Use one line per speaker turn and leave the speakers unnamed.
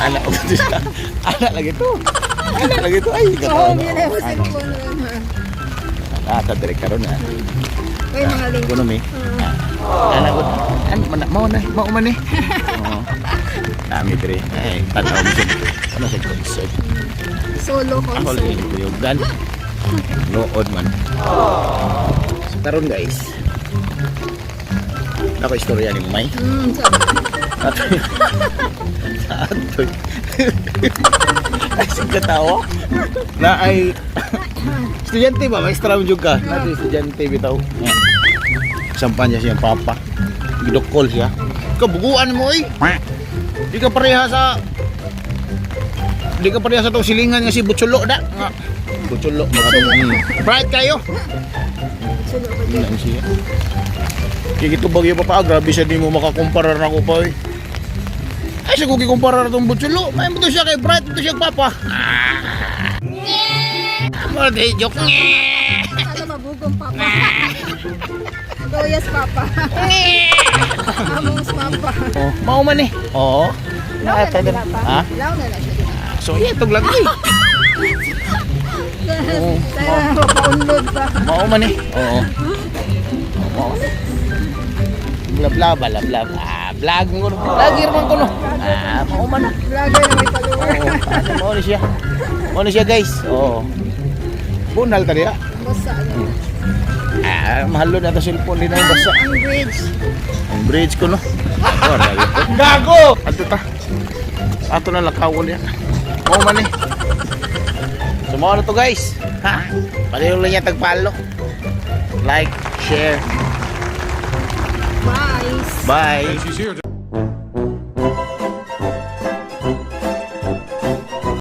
Anak ko siya. Anak lagi to. Anak lagi to. Ay,
So,
katawa
home yun
na.
eh, cellphone.
Ah, ta dire karon na.
May mga link.
Kuno mi. Anak ko. Ano man mao na, mao man eh. Oo. Nami dire. Ay, tanaw mo siya. Ano siya concert?
Solo
Ako
concert.
lang kuyugan. Nood man. So karon, guys. Ako istorya ni May.
Sabi.
Atoy. Ay, sige tao. Na ay estudyante ba? Maestra mo jud ka. Nato estudyante bitaw. Sampan niya siyang papa. Gidokol siya. Kabuguan mo oy. Di ka pareha sa tong silingan nga si Butsulo da. Nga. Butsulo mga Bright kayo.
Solo ko dyan.
Yun siya. Kaya gitubag yung papa, grabe siya, di mo makakumpara na ako pa eh. Ay, siya kung gikumpara na itong Butsulo, may mo to siya kay Bright, ito siya papa. Ah. Mga di, joke.
Akala mabugong papa. Loyas papa. Among papa.
Oh, mao man eh. Oo.
Law na na sila pa.
Ha?
Law na na siya dila.
So, yeah, itong lang eh. Oo.
Tayo mapaunlod pa.
Mao man eh. Oo. Mao man eh. Bla bla bla bla. Ah, vlog mo ko. Vlogger man ko no. Ah, mao man ah.
Vlogger na may follower.
Oo, ano, mao ni siya. Mao ni siya, guys. Oo. Bunal ta diya.
Basta ano.
Ah, mahalo na to cellphone din na yung basa.
Ang bridge.
Ang bridge ko no. Oh, lagi to. Gago! Ato ta. Ato na lakawon niya. Mao man eh. So mao na to, guys. Ha? Palayo lang niya tagpalo. Like, share.
Bye.
Bye.
She's here.